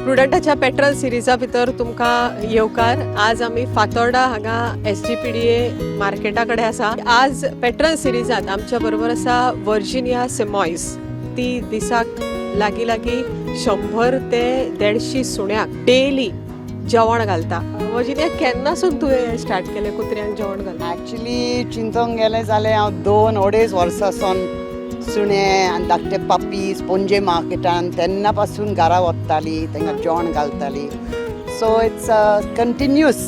प्रुडंटाच्या petrol सिरिजा भितर तुमकां येवकार. आज आमी फातोर्डा हांगा एसजीपीडीए मार्केटा कडेन आसा. आज पेट्रल सिरिजांत आमच्या बरोबर आसा वर्जिनिया सिमॉयस. ती दिसाक लागीं लागीं 100 ते 150 सुण्याक डेली जेवण घालता. वर्जिनिया, केन्नासून तुवें स्टार्ट केलें कुत्र्यांक जेवण घालता? ॲक्च्युली चिंतोंक गेलें जाल्यार हांव 2-2.5 वर्सां सावन सुणे आनी धाकटे पपीज पणजे मार्केटान तेन्ना पासून घरा वताली, तांकां जेवण घालताली. So it's continuous.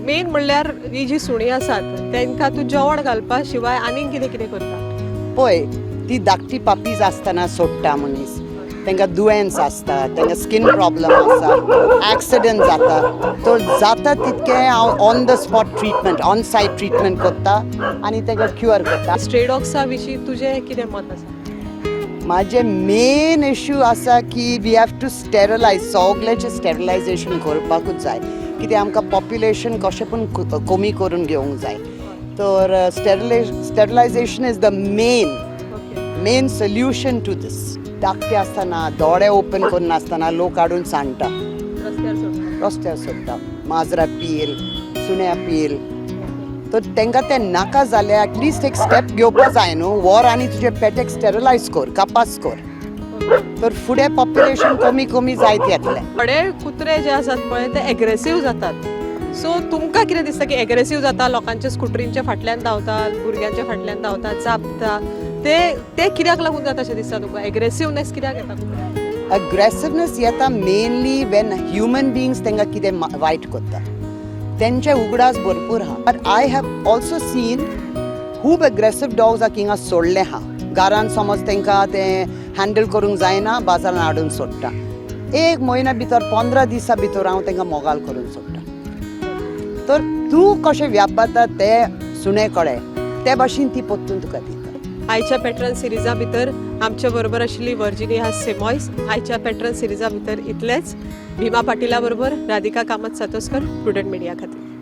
Main म्हणल्यार ही जी सुणीं आसात, तांकां तूं जेवण घालपा शिवाय आनीक कितें कितें करता? पळय, ती धाकटी पपीज आसतना सोडटा मनीस, तांकां दुयेंस आसता, तांकां स्कीन प्रॉब्लम आसा, एक्सिडंट जाता, तर जाता तितकें हांव on the spot treatment, on site treatment करता आनी तांकां क्युअर करता. स्ट्रे डॉग्सा विशीं तुजें कितें मत आसा? माझे मेन इश्यू आसा की we have to sterilise. सगळ्याचें sterilisation करपाकूच जाय, कित्याक आमकां पॉप्युलेशन कशें पूण कमी करून घेवंक जाय. तर sterilization is the main main solution to this. धाकटे आसतना, दोळे ओपन करून नासतना लोक हाडून सांडटा. रस्त्यार सोडटा. रस्त्यार सोडटा. माजरा पील, सुण्या पील, तर तांकां तें नाका जाल्यार एटलिस्ट एक स्टेप घेवपा जाय न्हू. व्हर आनी तुजे पेटेक स्टेरिलायज कर, कापास कर, तर फुडें पॉप्युलेशन कमी कमी जायत येतलें. थोडे कुत्रे जे आसात पळय, ते एग्रेसीव जातात. सो तुमकां कितें दिसता की एग्रेसीव जाता, लोकांच्या स्कुटरींच्या फाटल्यान धांवतात, भुरग्यांच्या फाटल्यान धांवतात, चाबता, ते ते कित्याक लागून जाता अशें दिसता तुमकां? एग्रेसिवनेस कित्याक येता कुत्र्यांक? अग्रेसिवनेस येता मेनली when human beings तांकां कितें वायट करता. तेंचे उगडास भरपूर आहा, but I have also seen खूब अग्रेसीव डॉग्स आहा हिंगा सोडले आहा. घरान समज तांकां तें हँडल करूंक जायना, बाजारान हाडून सोडटा. एक म्हयन्या भितर, 15 दिसां भितर हांव तांकां मोगाल करून सोडटा. तर तूं कशें व्यापारता ते सुणे कडेन, ते भाशेन ती परतून तुका दिता. आयच्या पेट्रल सिरिजा भितर आमच्या बरोबर आशिल्ली वर्जिनिया सेमॉयस. आयच्या पेट्रल सिरिजा भितर इतलेंच. भीमा पाटिला बरोबर राधिका कामत सातोस्कर, प्रुडंट मिडिया खातीर.